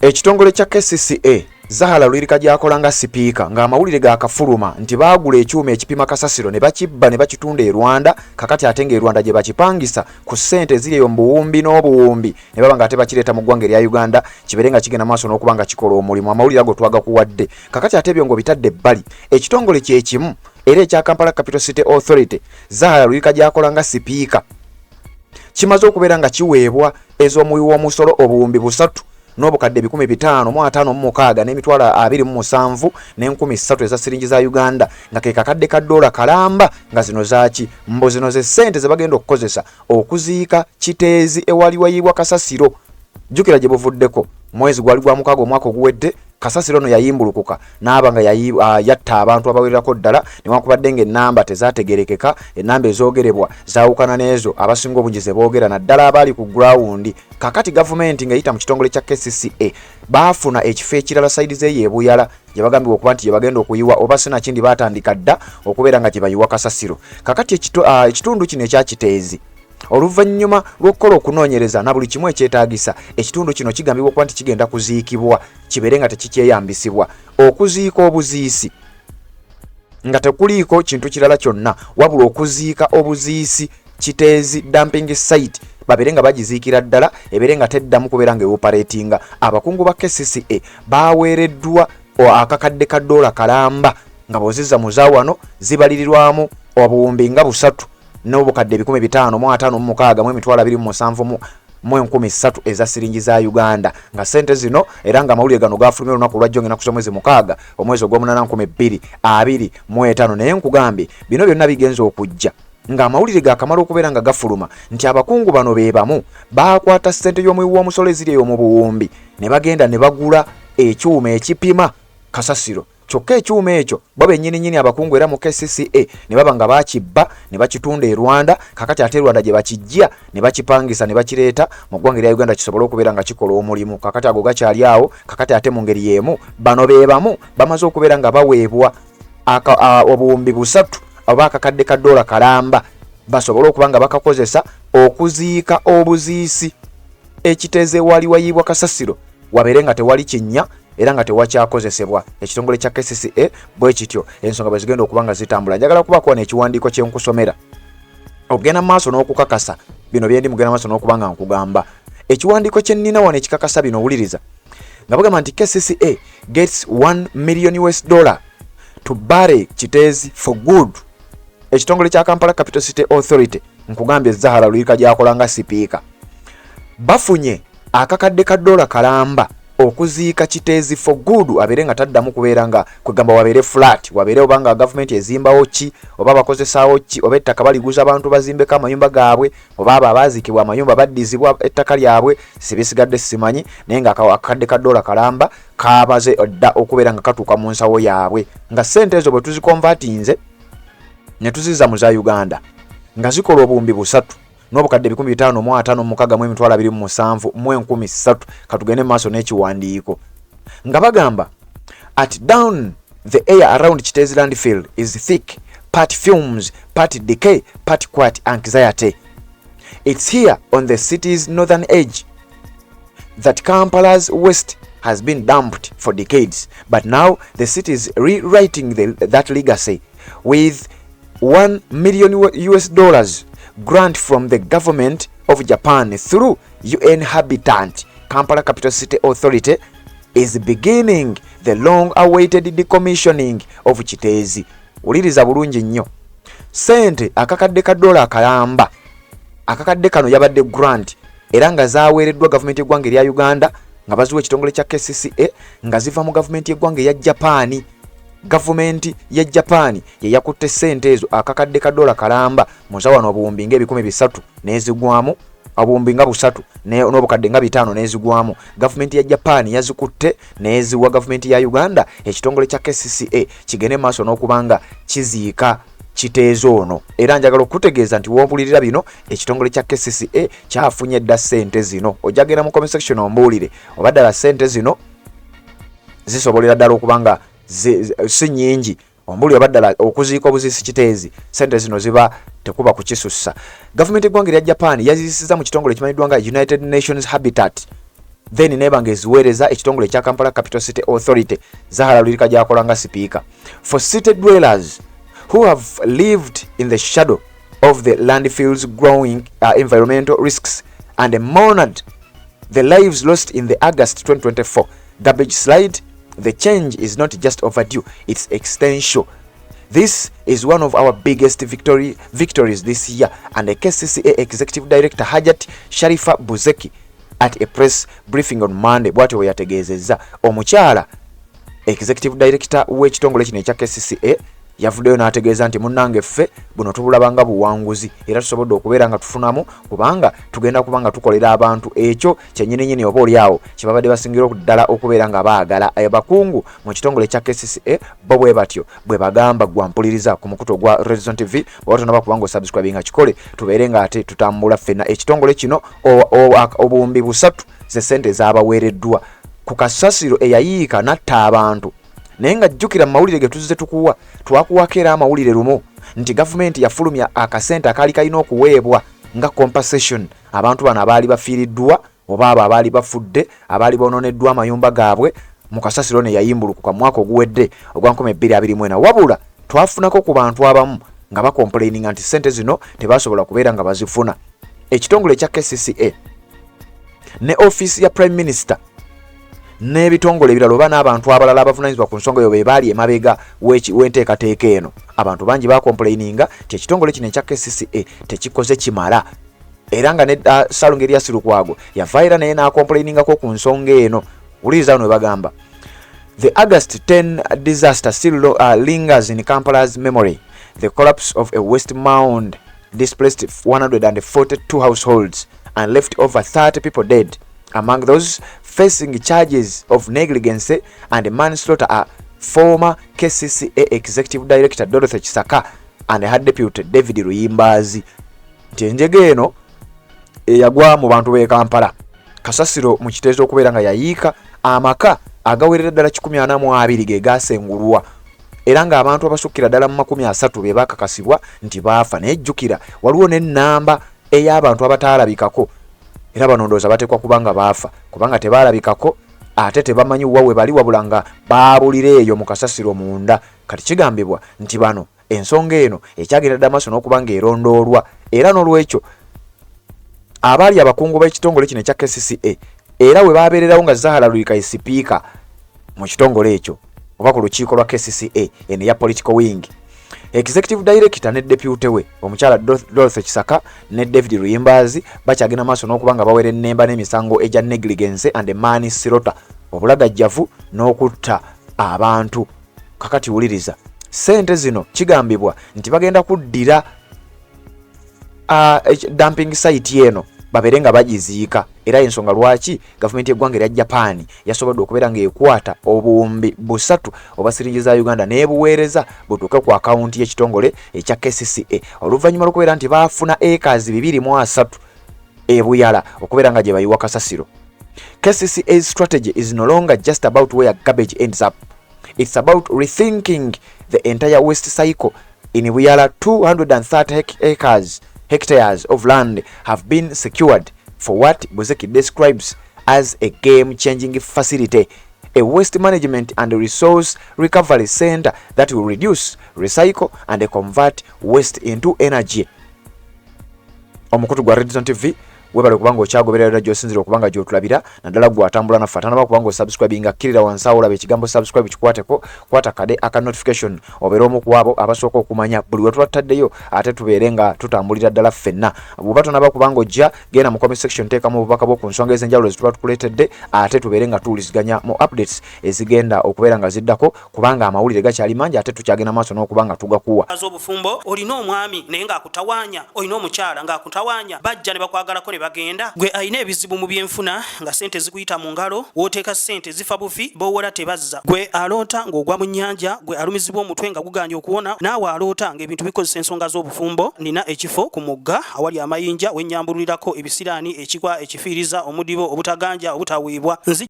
Ekitongole kya KCCA, Zahara Luyirika gy'akola nga sipiika, ng'amawulire gaakafuluma nti baagula ekyuma ekipima kasasiro ne bakibba ne bakitunda e Rwanda. Kakati ate ng'e Rwanda gye bakipangisa ku ssente eziri eyo mu buwumbi n'obuwumbi, ne baba nga ate bakireeta mu ggwanga erya Uganda kibeere nga kigenda maaso n'okuba nga kikola omulimu. Amawulire ago twagakuwadde. Kakati ate ebyo ng'obitadde ebbali, ekitongole kye kimu era ekya Kampala Capital City Authority, Zahara Luyirika gy'akola nga sipiika, kimaze okubeera nga kiweebwa ez'omuwi w'omusolo 3,556,027,300 eza siringi za Uganda, nga ke kakadde ka ddoola kalamba. Nga zino zaaki? Mbu zino ze ssente ze bagenda okukozesa okuziika Kiteezi ewali wayiibwa kasasiro. Jjukira gye buvuddeko, mwezi gwali gwa 6 omwaka oguwedde, kasasiro ono yayimbulukuka n'aba nga yatta abantu abawererako ddala, newankubadde ng'ennamba tezaategerekeka. Ennamba ezoogerebwa zaawukana n'ezo abasinga obungi ze boogera, naddala abaali ku ground. Kakati gavumenti ng'eyita mu kitongole kya KCCA baafuna ekifo ekirala side z'eyo ebuyala gye bagambibwa okuba nti gye bagenda okuyiwa, oba sinakindi baatandika dda okubeera nga gye bayiwa kasasiro. Kakati ekitundu kino ekya Kiteezi, oluvannyuma lw'okukola okunoonyereza na buli kimu ekyetaagisa, ekitundu kino kigambibwa okuba nti kigenda kuziikibwa, kibeere nga tekikyeyambisibwa. Okuziika obuziisi nga tekuliiko kintu kirala kyonna, wabula okuziika obuziisi Kiteezi dumping site, babeere nga bagiziikira ddala, ebeere nga teddamu kubeera nga eoperatinga. Abakungu ba KCCA baweereddwa akakadde ka ddoola kalamba, nga bw'ozizza mu zaawano zibalirirwamu 3,556,027,300 eza siringi za Uganda. Nga sente zino, era nga amawulire gano gafulumye olunaku olwajjo ng'ennaku z'omwezi 6, omwezi ogw'omunaana, 2025. Naye nkugambye, bino byonna bigenza okujja ng'amawulire gakamala okubeera nga gafuluma nti abakungu bano be bamu baakwata ssente y'omuwi w'omusolo eziri eyo mu buwumbi ne bagenda ne bagula ekyuma ekipima kasasiro. Kyokka ekyuma ekyo bo bennyininyini abakungu era mu KCCA ne baba nga bakibba ne bakitunda e Rwanda. Kakati ate e Rwanda gye bakijja ne bakipangisa ne bakireeta mu ggwanga erya Uganda kisobole okubeera nga kikola omulimu. Kakati ago gakyali awo. Kakati ate mu ngeri y'emu bano be bamu bamaze okubeera nga baweebwa 3,000 oba akakadde ka ddoola kalamba, basobole okuba nga bakakozesa okuziika obuziisi ekiteezi ewali wayiibwa kasasiro, wabeere nga tewali kinnya era nga tewakyakozesebwa. Ekitongole kya KCCA bwe kityo ensonga bwe zigenda okuba nga zitambula. Njagala kubaako wano ekiwandiiko kye nkusomera okugenda mu maaso n'okukakasa bino byendi mugenda maaso n'okuba nga nkugamba. Ekiwandiiko kye nnina wano ekikakasa bino, owuliriza nga bagamba nti KCCA gets 1 million US dollar to bury Kiteezi for good. Ekitongole kya Kampala Capital City Authority, nkugambye Zahara Luyirika gyakola nga sipiika, bafunye akakadde ka ddoola kalamba okuziika Kiteezi for good, abeere nga taddamu kubeera nga kwegamba wabeere flat, wabeere oba nga gavumenti ezimbawo ki, oba bakozesaawo ki, oba ettaka baliguza abantu bazimbeko amayumba gaabwe, oba abo abaziikibwa amayumba baddizibwa ettaka lyabwe, sibisigadde simanyi. Naye nga akakadde ka ddoola kalamba kabaze dda okubeera nga katuuka mu nsawo yaabwe, nga ssente ezo bwe tuzikonvatinze ne tuzizza mu za Uganda nga zikola 3,556,027,300. Katugende mu maaso n'ekiwandiiko nga bagamba, "At dawn, the air around Kiteezi landfill is thick, part fumes, part decay, part quiet anxiety. It's here on the city's northern edge that Kampala's waste has been dumped for decades. But now the city is rewriting that legacy with 1 million US dollars grant from the government of Japan through UN Habitat. Kampala Capital City Authority is beginning the long awaited decommissioning of Kiteezi." Wuliriza bulungi nnyo. Sente akakadde ka ddoola akalamba, akakadde kano yabadde grant, era nga zaweereddwa gavumenti y'eggwanga erya Uganda nga baziwa ekitongole kya KCCA, nga ziva mu gavumenti y'eggwanga eya Japaani. Gavumenti ya Japaani ye yakutte ssente ezo, akakadde ka ddoola kalamba, muza wano 300,000 n'ezigwamu, 3,000 n'obukadde nga 500 n'ezigwamu. Gavumenti ya Japaani yazikutte n'eziwa gavumenti ya Uganda, ekitongole kya KCCA kigende maaso n'okuba nga kiziika Kiteezi ono. Era njagala okutegeeza nti wompulirira bino, ekitongole kya KCCA kyafunye dda ssente zino. Ojja genda mu comment section ombuulire oba ddala ssente zino zisobolera ddala okuba nga si nnyingi. Ombuulire oba ddala okuziika obuziisi Kiteezi sente zino ziba tekuba kukisussa. Gavumenti eggwanga erya Japan yaziyisiza mu kitongole ekimanyiddwa nga United Nations Habitat. Then neba nga eziweereza ekitongole ekya Kampala Capital City Authority. Zahara Luyirika gyakola nga sipiika. For city dwellers who have lived in the shadow of the landfill's growing environmental risks and mourned the lives lost in the August 2024 garbage slide, the change is not just overdue, it's essential. This is one of our biggest victories this year, and the KCCA Executive Director Hajat Sharifa Buzeki at a press briefing on Monday bw'atyo bwe yategeezezza. Omukyala Executive Director w'ekitongole kino ekya KCCA yavuddeyo n'ategeeza nti munnange, ffe buno tubulaba nga buwanguzi era tusobodde okubeera nga tufunamu, kubanga tugenda kuba nga tukolera abantu ekyo kyennyininyini oba oli awo kye babadde basingira ddala okubeera nga baagala. Abakungu mu kitongole ekya KCCA bo bwe batyo bwe bagamba. Gwampuliriza ku mukutu ogwa Redson TV, bw'oba tonaba kubanga osubscribinga, kikole, tubeere nga ate tutambula ffenna. Ekitongole kino 3000 ze ssente ezaabaweereddwa ku kasasiro eyayiika n'atta abantu. Naye nga jjukira mu mawulire ge tuzze tukuwa, twakuwako era amawulire lumu nti gavumenti yafulumya akasente akaali kalina okuweebwa nga compensation abantu bano abaali bafiiriddwa oba abo abaali bafudde, abaali bonooneddwa amayumba gaabwe mu kasasiro ne yayimbulukuka mu mwaka oguwedde ogwa 2024. Wabula twafunako ku bantu abamu nga bacomplaininga nti ssente zino tebasobola kubeera nga bazifuna. Ekitongole ekya KCCA ne ofiisi ya Prime Minister n'ebitongole ebirala oba n'abantu abalala abavunanyizibwa ku nsonga eyo be baali emabega w'enteekateeka eno. Abantu bangi bacomplaininga nti ekitongole kino ekya KCCA tekikoze kimala, era nga ne Ssalongo Erias Lukwago yavaayo era naye n'acomplainingako ku nsonga eno. Wuliriza wano we bagamba: "The August 10 disaster still lingers in Kampala's memory. The collapse of a waste mound displaced 142 households and left over 30 people dead. Among those facing charges of negligence and manslaughter are former KCCA Executive Director Dorothy Kisaka and her deputy David Luyimbazi." Nti enjega eno eyagwa mu bantu b'e Kampala, kasasiro mu Kiteezi, okubeera nga yayiika amaka agawerera ddala 142 ge gasengulwa, era ng'abantu abasukkira ddala mu 30 be bakakasibwa nti baafa. Naye jjukira waliwo n'ennamba ey'abantu abataalabikako, era bano ndowooza bateekwa kuba nga baafa kubanga tebaalabikako ate tebamanyi wa we bali, wabula nga baabulira eyo mu kasasiro munda. Kati kigambibwa nti bano ensonga eno ekyagenda dda maaso n'okuba ng'erondoolwa, era n'olwekyo abaali abakungu b'ekitongole kino ekya KCCA era we babeererawo nga Zahara Luyirika sipiika mu kitongole ekyo oba ku lukiiko lwa KCCA eno eya political wing, executive director ne deputy we omukyala Dorothy Kisaka ne David Luyimbazi bakyagenda maaso n'okuba nga bawera ennemba n'emisango egya negligence and manslaughter, obulagajjavu n'okutta abantu. Kakati wuliriza, ssente zino kigambibwa nti bagenda kuddira dumping site eno babeere nga bagiziika, era ensonga lwaki gavumenti y'eggwanga erya Japan yasobodde okubeera ng'ekwata 3000 oba siringi za Uganda n'ebuweereza butuuke ku akawunti y'ekitongole ekya KCCA, oluvannyuma lw'okubeera nti baafuna acres 230 ebuyala okubeera nga gye bayiwa kasasiro. KCCA's strategy is no longer just about where garbage ends up. It's about rethinking the entire waste cycle. In Buyala, 230 acres, hectares of land have been secured for what Buzeki describes as a game-changing facility, a waste management and resource recovery center that will reduce, recycle and convert waste into energy. Omukutu gwa Redson TV, webale kubanga okyagoberera era gyosinzira okubanga gyotulabira, naddala gwe atambula naffe atanaba kubanga osubscribinga. Kkirira wansi awo olaba ekigambo "subscribe", kikwateko, kwata kade aka notification, obeere omu ku abo abasooka okumanya buli we tuba tutaddeyo, ate tubeere nga tutambulira ddala ffenna. Bw'oba tonaba kubanga ojja, genda mu comment section, teekamu obubaka bwo ku nsonga ez'enjawulo zetuba tukuleetedde, ate tubeere nga tuwuliziganya mu updates ezigenda okubeera nga ziddako, kubanga amawulire gakyali mangi ate tukyagenda maaso n'okuba nga tugakuwa. Obufumbo, olina omwami naye ng'akutawaanya, olina omukyala ng'akutawaanya, bajja ne bakwagalako ne bagenda. Gwe alina ebizibu mu byenfuna nga sente zikuyita mu ngalo, w'oteeka sente zifa bufi, b'owola tebazza. Gwe aloota ng'ogwa mu nnyanja, gwe alumizibwa omutwe nga guganye okuwona, naawe aloota ng'ebintu bikozesa ensonga z'obufumbo, nina ekifo ku mugga awali amayinja wennyambululirako ebisiraani, ekikwa, ekifiiriza, omudibo, obutaganja, obutaweebwa. Nzi